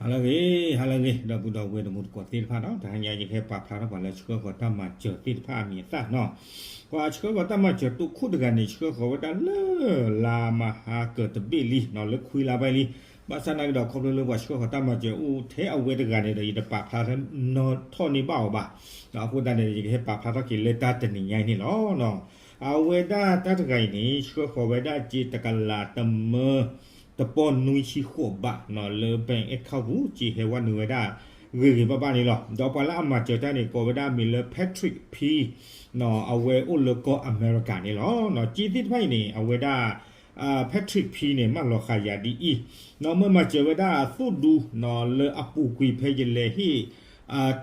ဟါလၢအဂ့ၤ, ဟါလၢအဂ့ၤ ဒီပုၢ်ဒီဝဲၢ်တံၤသကိးသ့ၣ်တဖၣ်နီၤ, တဟါညါယကဟဲပာ်ဖျါထီၣ်ပှၤလၢဆှၢဃီၤတၢ်မၤစၢၤသ့ၣ်တဖၣ်အမံၤအသၣ်နီၤ. ပှၤဆှၢဃီၤတၢ်မၤစၢၤတိခိၣ်တဂၤန့ၣ် ဆှၢဃီၤဝဲဒၣ်လၢ လါမဟါကတဘ့ၣ်လံနီၤ, လၢခွံလါဘၣ်လံ. ဘၣ်ဆၣ်နာ်က့ဒီး ခီဖျိလၢပှၤဆှၢဃီၤတၢ်မၤစၢၤအိၣ်ထဲအဝဲတဂၤန့ၣ်ဒီး ယတပာ်ဖျါနီၣ်ထီၣ်န့ၢ်ဘၣ်အီၤဘၣ်. အဃိသတးန့ၣ် ယကဟဲပာ်ဖျါထီၣ်က့ၤလၢတၢ်တနံၤညါအံၤန့ၣ်လီၤ. အဝဲဒၣ်တၢ်တဂၤအံၤန့ၣ် ဆှၢဃီၤဝဲဒၣ်စ့တကလးတမၢ တပီၢ်နွံဆံဃိးဘးနီၤ, လၢ bank account ပူၤ စ့ဟဲဝဲနုာ်ဝဲဒၣ် ဂ့ၤဂ့ၤဘၣ်ဘၣ်န့ၣ်လီၤ. ဒီးပှၤလၢအမၤစၢၤတၢ်န့ၣ် ကိးဝဲဒၣ်အမံၤလၢ Patrick P နီၤ, အဝဲအိၣ်လၢကီၢ်အမဲရကၤန့ၣ်လီၤ. စ့သ့ၣ်တဖၣ်အံၤန့ၣ် အဝဲဒၣ် Patrick P န့ၣ် မၢလီၤဃာ်ယၤဒ်အံၤ, နီၤ မ့ၢ်မၤစၢၤဝဲဒၣ်သိၣ်ဒူနီၤ လၢအပူၤကွံာ်ဖဲယလဲၤဟ့ၣ်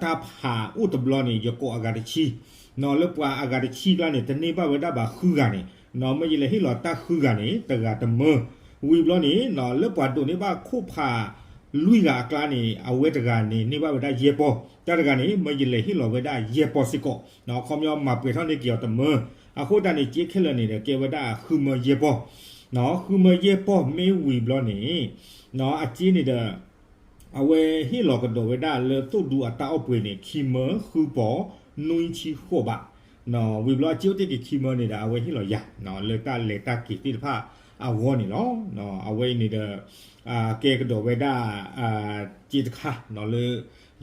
တၢ်ဖးအိၣ်တဘျီန့ၣ် ယကိးအဂၤတဆံ နီၤ လၢပှၤအဂၤတဆံကျါန့ၣ် တန့ၢ်ဘၣ်ဝဲဒၣ်ဘၣ်ဃုဂၤန့ၣ်, နီၤ မ့ၢ်ယလဲၤဟ့ၣ်လီၤတၢ်ဃုဂၤန့ၣ် တဂၤတမၢ. ဝံၤဘျီန့ၣ် နီၤ လၢပှၤဒိးန့ၢ်ဘၣ်ခိၣ်ဖးလွံၢ်ဂၤအကျါန့ၣ် အဝဲတဂၤန့ၣ် န့ၢ်ဘၣ်ဝဲဒၣ်ယဲၢ်ပီၢ်, တၢ်တဂၤန့ၣ် မ့ၢ်ယလဲၤဟ့ၣ်လီၤဝဲဒၣ်ယဲၢ်ပီၢ်စ့ၢ်ကီး, နီၤ အခီပညီမၤပှဲၤထီၣ်န့ၢ်က့ၤအီၤတမၢ. အဃိသတးန့ၣ် စ့ခဲလၢာ်န့ၣ်ဒီး ကဲဝဲဒၣ်ဃုမၢယဲၢ်ပီၢ်, နီၤ ဃုမၢယဲၢ်ပီၢ်မ့ၢ်ဝံၤဘျီန့ၣ် နီၤ အစ့န့ၣ်ဒီး အဝဲဟ့ၣ်လီၤကဒီးဝဲဒၣ်လၢသိၣ်ဒူအတၢ်အီၣ်ပှ့ၤန့ၣ် ခံမၢဃုပီၢ် နွံဆံဃိးဘး, နီၤ ဝံၤဘျီအစ့အိၣ်တ့ၢ်က့ၤခံမၢန့ၣ်ဒီး အဝဲဟ့ၣ်လီၤယၤ နီၤ လၢတၢ်လဲၤတၢ်က့ၤသ့ၣ်တဖၣ်အဂီၢ်န့ၣ်လီၤ. နီၤ အဝဲအံၤန့ၣ်ဒီး ကဲကဒီးဝဲဒၣ် စ့တခါ နီၤ လၢ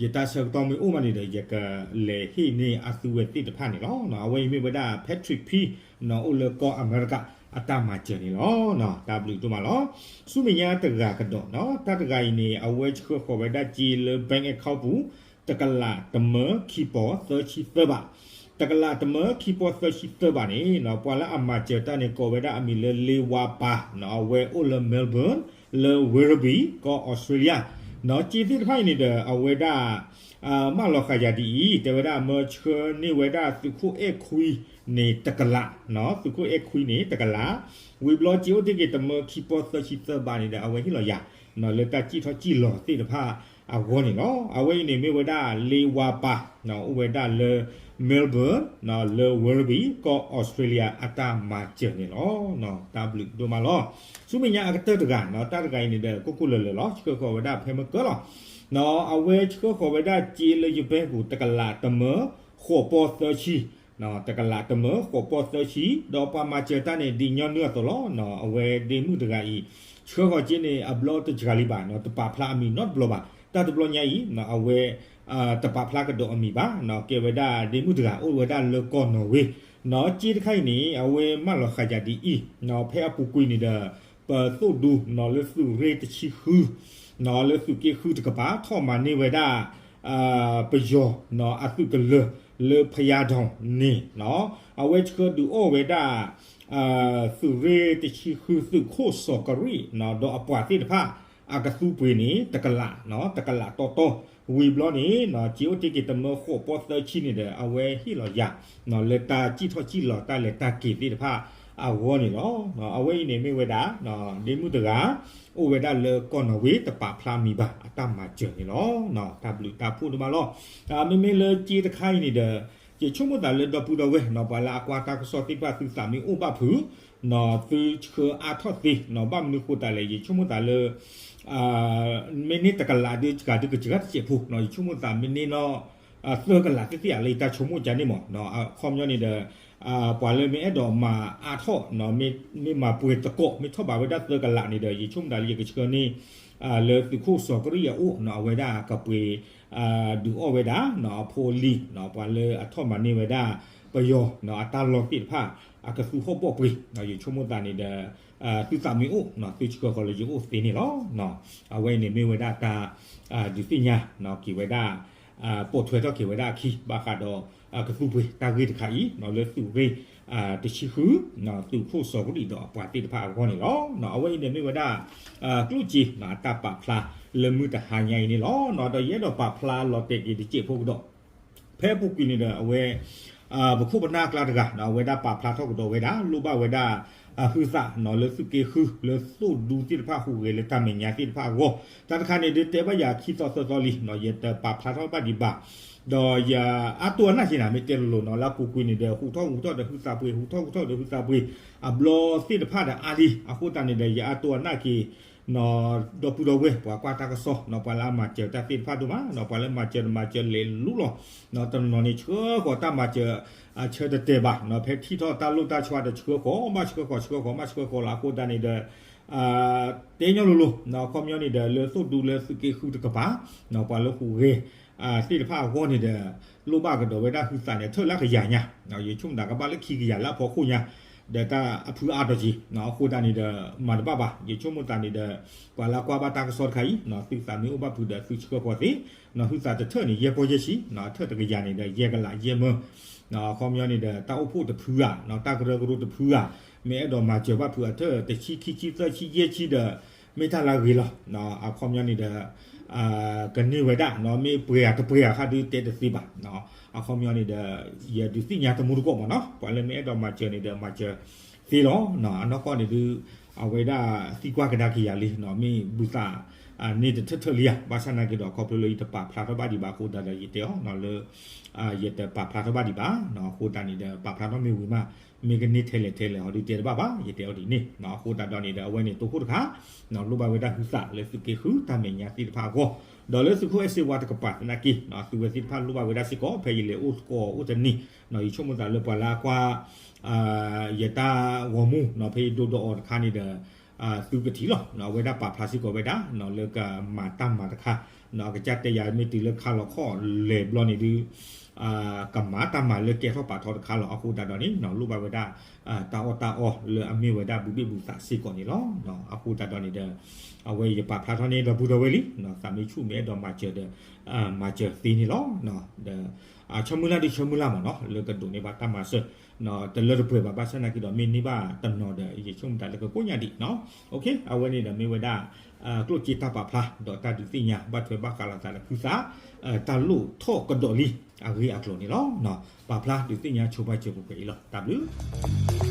ယတၢ်ဆၢကတီၢ်မ့ၢ်အိၣ်ဘၣ်န့ၣ်ဒီး ယကလဲၤဟ့ၣ်န့ၢ်အသုဝဲသ့ၣ်တဖၣ်န့ၣ်လီၤ. နီၤ အဝဲအံၤမ့ၢ်ဝဲဒၣ် Patrick P နီၤ အိၣ်လၢကီၢ်အမဲရကၤ အတၢ်မၤစၢၤန့ၣ်လီၤ. နီၤ တၢ်ဘျုးဒိၣ်မးလီၤ. ဆူမဲာ်ညါတဂၤကဒီးနီၤ, တၢ်တဂၤအံၤန့ၣ် အဝဲဆှၢဃီၤဝဲဒၣ်စ့လၢ bank account ပူၤ တကလးတမၢခံပီၢ်သၢဆံသၢဘး, တကလးတမၢခံပီၢ်သၢဆံသၢဘးန့ၣ် နီၤ ပှၤလၢအမၤစၢၤတၢ်န့ၣ် ကိးဝဲဒၣ်အမံၤလၢ လ့ဝါပၤ နီၤ အဝဲအိၣ်လၢ Melbourne လၢ Werribee ကီၢ်အီစထြ့လယါ, နီၤ စ့သ့ၣ်တဖၣ်အံၤန့ၣ်ဒီး အဝဲဒၣ် မၢလီၤဃာ်ယၤဒ်အံၤ, တဲဝဲဒၣ်မၢဆှၢန့ၢ်ဝဲဒၣ်သုးခိၣ်အဲၣ်ခွံန့ၣ်တကလး, နီၤ သုးခိၣ်အဲၣ်ခွံန့ၣ်တကလး, ဝံၤဘျီစ့အိၣ်တ့ၢ်က့ၤတမၢခံပီၢ်သၢဆံသၢဘးန့ၣ်ဒီး အဝဲဟ့ၣ်လီၤယၤ နီၤ လၢတၢ်စံၣ်ထီၣ်စံၣ်လီၤသ့ၣ်တဖၣ်အဂီၢ်န့ၣ်လီၤ. အဝဲအံၤန့ၣ်မ့ၢ်ဝဲဒၣ်လ့ဝါပၤ, နီၤ အိၣ်ဝဲဒၣ်လၢ Melbourne နီၤ လၢ Werribee ကီၢ်အီစထြ့လယါ အတၢ်မၤစၢၤန့ၣ်လီၤ. နီၤ တၢ်ဘျုးဒိၣ်မးလီၤ. ဆူမဲာ်ညါအကတၢၢ်တဂၤ နီၤ တၢ်တဂၤအံၤန့ၣ်ဒီး ကိၢ်ကိၢ်လၢၤလၢၤလီၤ. ဆှၢဃီၤဝဲဒၣ်ဖဲမၢကၢၢ်လီၤ. နီၤ အဝဲဆှၢဃီၤဝဲဒၣ်စ့လၢယဘဲပူၤ တကလးတမၢဃိးပီၢ်သၢဆံ, နီၤ တကလးတမၢဃိးပီၢ်သၢဆံ, ဒီးပှၤမၤစၢၤတၢ်န့ၣ်ဒ်ညီနုၢ်အသိးလီၤ. နီၤ အဝဲဒ့မုၣ်တဂၤအံၤ ဆှၢဃီၤစ့န့ၣ် အဘျီတစှၤလံဘၣ်, နီၤ တပာ်ဖျါအမံၤနီတဘျီဘၣ်. တၢ်တဘျီညါအံၤ နီၤ အဝဲ တပာ်ဖျါကဒီးအမံၤဘၣ်, နီၤ ကဲဝဲဒၣ်ဒ့မုၣ်တဂၤ အိၣ်ဝဲဒၣ်လၢကီၢ်နီၣ်ဝ့, နီၤ စ့တခါအံၤန့ၣ် အဝဲမၢလီၤဃာ်ယၤဒ်အံၤ, နီၤ ဖဲအပူၤကွံာ်န့ၣ်ဒီး ပသိၣ်ဒူ နီၤ လၢသုးရ့ၣ်တဆံဃု, နီၤ လၢသုးက့ဃုတကပၤ ထီၣ်မၤန့ၢ်ဝဲဒၣ် ပယီၤ နီၤ အသုးကလၢၤလၢဖယါဒီးန့ၣ် နီၤ အဝဲဆှၢဒုးအီၣ်ဝဲဒၣ် သုးရ့ၣ်တဆံဃု သုးခိၣ်စီၤကရံၣ် နီၤ ဒီးအပှၤသ့ၣ်တဖၣ် အကသူပှ့ၤန့ၣ် တကလး နီၤ တကလးတီတီ, ဝံၤဘျီန့ၣ် နီၤ စ့အိၣ်တ့ၢ်က့ၤတမၢဃိးပီၢ်သၢဆံန့ၣ်ဒီး အဝဲဟ့ၣ်လီၤယၤ နီၤ လၢတၢ်စံၣ်ထီၣ်စံၣ်လီၤတၢ်လဲၤတၢ်က့ၤသ့ၣ်တဖၣ်အဂီၢ်န့ၣ်လီၤ. နီၤ အဝဲအံၤန့ၣ်မ့ၢ်ဝဲဒၣ် ဒ့မုၣ်တဂၤ အိၣ်ဝဲဒၣ်လၢကီၢ်နီၣ်ဝ့ တပာ်ဖျါမံၤဘၣ် အတၢ်မၤစၢၤန့ၣ်လီၤ. နီၤ တၢ်ဘျုးတၢ်ဖှိၣ်ဒိၣ်မးလီၤ. မ့မ့ၢ်လၢစ့တခါအံၤန့ၣ်ဒီး ယဆိကမိၣ်သးလၢဒီပုၢ်ဒီဝဲၢ် နီၤ ပှၤလၢအကွၢ်တၢ်ကစီၣ်သ့ၣ်တဖၣ် သုသးမ့ၢ်အိၣ်ဘၣ်ဖုး နီၤ သုဆှၢအါထီၣ်သ့ နီၤ ဘၣ်မနုၤဃိသတးလဲၣ် ယဆိကမိၣ်သးလၢ မ့ၢ်န့ၢ်တကလးဒုး စှၤဒုးကစှၤတစဲးဖိ နီၤ ယဆိကမိၣ်သးမ့ၢ်န့ၢ်နီၤ သၢကလးသ့ၣ်သ့ၣ်ဧါ လၢယတၢ်ဆိကမိၣ်ကန့ၣ်မး အခီပညီန့ၣ်ဒီး ပှၤလၢမ့ၢ်အဲၣ်ဒိးမၤအါထီၣ် မ့ၢ်မၤပှဲၤသကိး မ့ၢ်ထီၣ်ဘးဝဲဒၣ်သၢကလးန့ၣ်ဒီး ယဆိကမိၣ်သးလၢယကဆှၢန့ၢ် လၢသုးခိၣ်စီၤကရံၣ်အအိၣ် နီၤ အဝဲဒၣ်ကပှ့ၤ ဒုးအီၣ်ဝဲဒၣ် နီၤ အဖိအလံၤ နီၤ ပှၤလၢအထီၣ်မၤန့ၢ်ဝဲဒၣ် ပယီၤ နီၤ အတၢ်လီၢ်သ့ၣ်တဖၣ် အကသူဟီၣ်ဘီၣ်ပှ့ၤ ယဆိကမိၣ်သးန့ၣ်ဒီး သုသးမ့ၢ်အိၣ် နီၤ သုဆှၢဃီၤလၢယအိၣ်သ့န့ၣ်လီၤ. နီၤ အဝဲအံၤန့ၣ်မ့ၢ်ဝဲဒၣ်တၢ် ဒုးသ့ၣ်ညါ နီၤ က့ၤဝဲဒၣ် ပိာ်ထွဲထီၣ်က့ၤဝဲဒၣ်အခံ ဘၣ်ဃးဒီး ကသူပှ့ၤတၢ်ဂ့ၢ်တခါအံၤ နီၤ လၢသုးရ့ၣ် တဆံဃု သုးခိၣ်စီၤကရံၣ်ဒီးအပှၤသ့ၣ်တဖၣ်အဂီၢ်န့ၣ်လီၤ. နီၤ အဝဲအံၤန့ၣ်မ့ၢ်ဝဲဒၣ် ကျိၣ်စ့ နီၤ အတၢ်ပာ်ဖျါလၢမုၢ်တဟါညါအံၤန့ၣ်လီၤ. နီၤ ဒီးယအဲၣ်ဒိးပာ်ဖျါလီၤတဲာ်က့ၤတစဲးဖိကဒီး ဖဲအပူၤကွံာ်န့ၣ်ဒီး အဝဲ ပခိၣ်ပနၢ်အကျါတဂၤ နီၤ အဝဲဒၣ်ပာ်ဖျါထီၣ်ကဒီးဝဲဒၣ် လိၣ်ဘၣ်ဝဲဒၣ် အဟုသး နီၤ လၢသုးက့ဃု လၢသိၣ်ဒူသ့ၣ်တဖၣ်ဟူးဂဲၤလၢတၢ်မဲာ်ညါသ့ၣ်တဖၣ်အဂီၢ် တၢ်တခါန့ၣ် ဒုးတဲဘၣ်ယၤခံသီသၢသီလံ နီၤ ယတပာ်ဖျါထီၣ်ဘၣ်ဒံးဘၣ် ဒီးယအါတိၢ်အနၢ်က့ၤနၤ မ့ၢ်တဲလိၤလိၤ နီၤ လၢအပူၤကွံာ်န့ၣ်ဒီး ဟူးထီၣ်ဟူးထီၣ်ဒီးဟုသးပှ့ၤ ဟူးထီၣ်ဟူးထီၣ်ဒီးဟုသးပှ့ၤ အဘျီသ့ၣ်တဖၣ်ဒီးအါလံ အဃိသတးန့ၣ်ဒီး ယအါတိၢ်အနၢ်က့ၤ ဒီပုၢ်ဒီဝဲၢ် ပှၤကွၢ်တၢ်ကစီၣ် ပှၤလၢအမၤစၢၤတၢ်သ့ၣ်တဖၣ်ဒိၣ်မး ပှၤလၢမၤစၢၤတမၤစၢၤလဲၤလူလီၤ တနီၤန့ၣ်ဆှၢဃီၤတၢ်မၤစၢၤ အဆၢတတဲာ်ဘၣ် ဖဲထံၣ်ထီၣ်တၢ်လိၣ်တၢ်ဆှါဒီးဆှၢဃီၤ ဘၣ်ဆှၢဃီၤ ဆှၢဃီၤ ဘၣ်ဆှၢဃီၤလီၤ အဃိသတးန့ၣ်ဒီး တဲညီလိၤလိၤ အခီပညီန့ၣ်ဒီး လၢသိၣ်ဒူလၢသုးက့ဃုတကပၤ ပှၤလၢဟူးဂဲၤ သ့ၣ်တဖၣ်အဂီၢ်န့ၣ်ဒီး လိၣ်ဘၣ်ကဒီးဝဲဒၣ်ဟုသးန့ၣ် ထၢၣ်လၢကယၤညါ ယဆိကမိၣ်သးကဘၣ်လၢခံကယၤလၢအဖီခိၣ်ညါ ဒီးတၢ်အဖုအါထီၣ်က့ၤ အဃိသတးန့ၣ်ဒီး မၤတဘၣ်ဘၣ် ယဆိကမိၣ်သးန့ၣ်ဒီး ပှၤလၢအကွၢ်ဘၣ်တၢ်ကစီၣ်တခါအံၤ သုသးမ့ၢ်အိၣ်ဘၣ်ဖုးဒီးသုဆှၢဃီၤသ့ ဟုသးတထၢၣ်န့ၣ် ယဲၢ်ပီၢ်ယဲၢ်ဆံ ထၢၣ်တကယၤန့ၣ်ဒီးယဲၢ်ကလးယဲၢ်မၢ အခီပညီန့ၣ်ဒီး တၢ်အိၣ်ဖှိၣ်တဖုဧါ တၢ်ကရၢကရိတဖုဧါ မ့ၢ်အဲၣ်ဒိးမၤစၢၤဘၣ်ဖုးအထၢၣ်တဆံခံဆံသၢဆံယဲၢ်ဆံဒီး မ့ၢ်တၢ်လၢအဂ့ၤလီၤ အခီပညီန့ၣ်ဒီး ကန့ၢ်ဝဲဒၣ် မ့ၢ်ပှဲၤဧါတပှဲၤဧါခါဒုးတဲတသ့ဘၣ် အခီပညီန့ၣ်ဒီး ယဒုးသ့ၣ်ညါတမူတကိးမးနီၤ ပှၤလၢမ့ၢ်အဲၣ်ဒိးမၤစၢၤန့ၣ်ဒီးမၤစၢၤသ့လီၤ အနီၢ်ကီၢ်န့ၣ်ဒုး အဝဲဒၣ်သံကွၢ်ကဒါက့ၤယၤလံ မ့ၢ်ဘုသး န့ၣ်တထၢၣ်ထၢၣ်လံဧါ ဘၣ်ဆၣ်နာ်က့ဒီး ခီဖျိလၢယတပာ်ဖျါထီၣ်ဘၣ်ဒံးဘၣ်အဃိသတးဒီး ယတဲအီၤလၢ ယတပာ်ဖျါထီၣ်ဘၣ်ဒံးဘၣ် အဃိသတးန့ၣ်ဒီး ပာ်ဖျါထီၣ်မ့ၢ်ဝံၤမး မ့ၢ်ကန့ၢ်ထဲလဲၣ်ထဲလဲၣ်ဟီဒုးတဲတဘၣ်ဘၣ် ယတဲအီၤဒ်န့ၣ် အဃိသတးဒီးန့ၣ်ဒီး အဝဲန့ၣ်တိခိၣ်တခါ လိၣ်ဘၣ်ဝဲဒၣ်ဟုသးလၢသုးက့ဃုတၢ်မဲာ်ညါသ့ၣ်တဖၣ်အဂီၢ် ဒီးလၢသုးခိၣ်အဲၣ်စ့ဝါတကပၤသနာ်က့ သုဝဲသ့ၣ်တဖၣ်လိၣ်ဘၣ်ဝဲဒၣ်စ့ၢ်ကီး ဖဲယလဲၤအိၣ်သကိးအိၣ်တနံၤ ယဆိကမိၣ်သးလၢပှၤလၢအကွၢ် ယတၢ်ဂီၤမူ ဖဲယဒိဒီးအီၤတခါန့ၣ်ဒီး သုကထံၣ်လီၤ အဝဲဒၣ်ပာ်ဖျါစ့ၢ်ကီးဝဲဒၣ် လၢကမၤတၢ်မၤတခါ အကစၢ်တဲယၤမ့ၢ်တုၤလၢခါလီၤခီၣ်လဲၤဘျီန့ၣ်ဒုး ကမၤတၢ်မၤလၢကဲထီၣ်ပာ်ထီတခါလီၤ အဃိသတးဒီးန့ၣ် လိၣ်ဘၣ်ဝဲဒၣ် တၢ်အီၣ်တၢ်အီလၢအမ့ၢ်ဝဲဒၣ်ဘူးဘ့ၣ်ဘူးသးစ့ၢ်ကီးန့ၣ်လီၤ အဃိသတးဒီးန့ၣ်ဒီး အဝဲယပာ်ဖျါထီၣ်န့ၢ်ဒီပုၢ်ဒီဝဲၢ်လံ သးမ့ၢ်ဆူၣ်မ့ၢ်အဲၣ်ဒိးမၤစၢၤဒီး မၤစၢၤသ့န့ၣ်လီၤ ဒီး ဆၢမုၢ်လၢ်ဒုးဆၢမုၢ်လၢ်မးနီၤ လၢကဒိးန့ၢ်ဘၣ်တၢ်မၤစၢၤ တလၢတပှဲၤဘၣ် ဘၣ်ဆၣ်နာ်က့ဒီးမ့ၢ်န့ၢ်ဘၣ်တနီၤဒီး ယဆိကမိၣ်တၢ်လၢကကိးညါဒံးနီၤ အဝဲန့ၣ်ဒီးမ့ၢ်ဝဲဒၣ် ကျိၣ်စ့တၢ်ပာ်ဖျါ ဒီးတၢ်ဒုးသ့ၣ်ညါ ဘၣ်ထွဲဘၣ်ဃးလိာ်သးဒီးဟုသး တၢ်လိၣ်ထီၣ်ကဒီးလံ အဂ့ၢ်အကျိၤန့ၣ်လီၤ ပာ်ဖျါဒုးသ့ၣ်ညါဆိပာ်စၢၤပူၤဖဲအံၤလီၤ တၢ်ဘျုး